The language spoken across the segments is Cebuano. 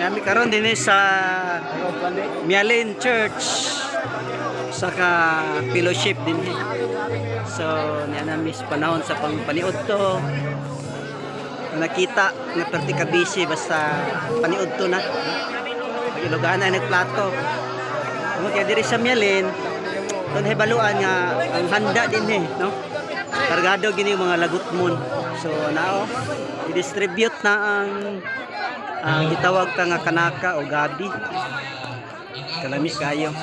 Kami karon dinhi sa Mialin Church saka fellowship dinhi. So niya na miss panahon sa pangpaniud to. Nakita nga perti ka busy, basta paniud to na. Pag Ilocana nagplato. Mo kaya diri sa Mialin, tun hibaluan nga ang handa dinhi, no? Kargado gini yung mga lagutmon. So nao, i-distribute na ang gitawag ka nga kanaka o gabi. Kalami kayo.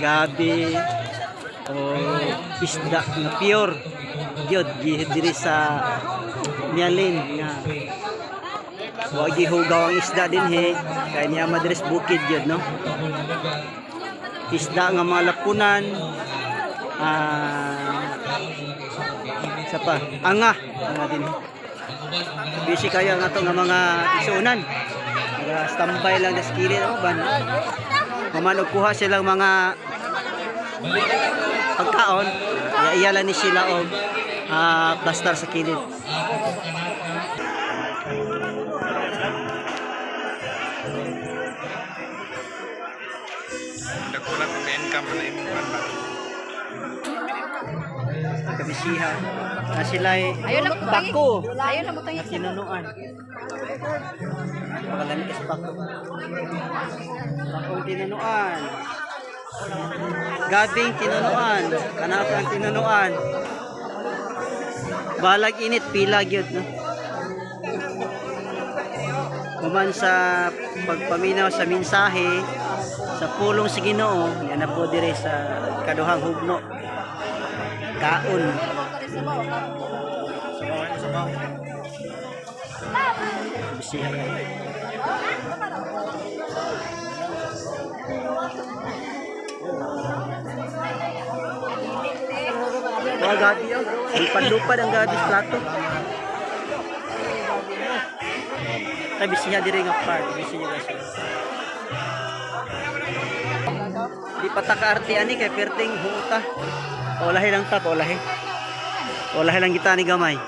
Gabi o isda nga pure gyud diri sa Mialin nga wa gihugaw ang isda dinhi kay niya madres bukid gyud, no? Isda nga mga lapunan, sa pa anga nga dinhi. Busy kayo ang ato nga mga isunan, mga standby lang sa kilid, no ban maman og kuha silang mga pagkaon, iya lang ni sila og plaster sa kilid. Dako na kung income na imong kuan ba. Kabisiha na sila ay Ayaw na mo bako Ayaw na mo tangi. Na tinunuan. Pakalami kasi bako. Bakong tinunuan. Gabing tinunuan. Kanakang tinunuan. Balag init, pila gyud, no? Human sa pagpaminaw sa mensahe sa pulong sa Ginoo, yan na po dire sa kaduhang hugno. Kaon. Bisiha kayo. Wah, gabi oh. Lupad-lupad ang gabi sa plato. Ay, bisiha dire nga part. Bisiha guys. Di pa ta kaarte ani kay perting huta. Olahi lang ta, olahi. Olahi lang kita ni gamay.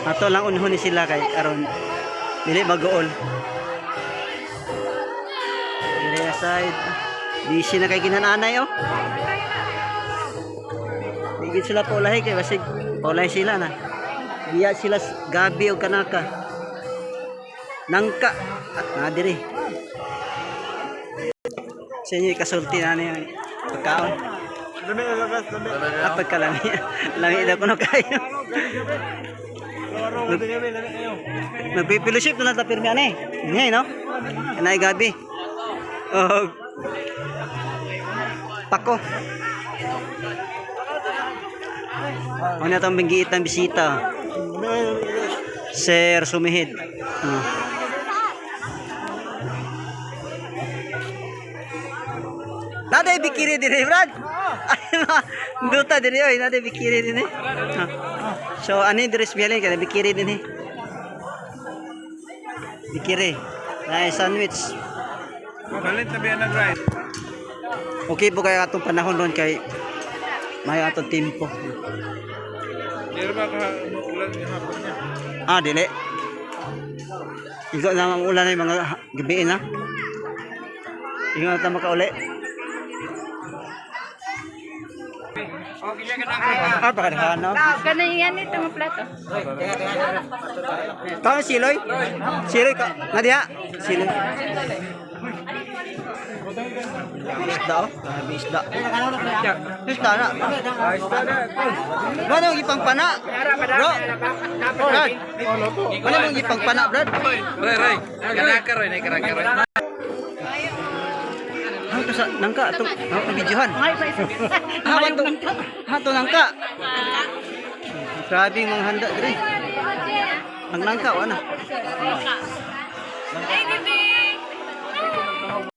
Ato lang unhon ni sila kay aron dili maguol. Dire side. Busy na kay ginananay oh. Di gid sila paulahi kay basig paulahi sila na. Biya sila gabi o kanaka. Nangka at na dire. Sa inyo ikasulti na niyo pagkaon. Lami na lakas, lami. Ah, pagkalami. Lami daw kuno kayo. Nagpipiloship na ta pirmi ani. Ngay no? Kanay gabi. Oh. Pako. Ano na itong binggiit ng bisita? Sir Sumihid. Oh. Naday bikiri dire, Brad. Ay, duta dire oy, naday bikiri din eh. Ah. So ani dire sa Bialin kay bikiri din eh. Bikiri. Na sandwich. Balit na biya nag-ride. Okay po kaya atong panahon ron kay may atong tempo. Di ba ka ulan yung hapon niya? Ah, dili. Ikaw na ang ulan ay mga gabi na. Ingat na ta makauli. Ah, baka na Kanay yan ito mga plato. Tama siloy? Siloy ka. Nadia? Siloy. Isda oh. Grabe isda. Isda na. Ano yung ipangpana? Bro. Brad. Ano yung ipangpana, Brad? Ray, ray. Kanaka roy, nay kanaka roy. Ano to sa nangka atong videohan. Ha to ha to nangka. Grabe yung mga handa dire. Ang nangka wala. Hey, baby!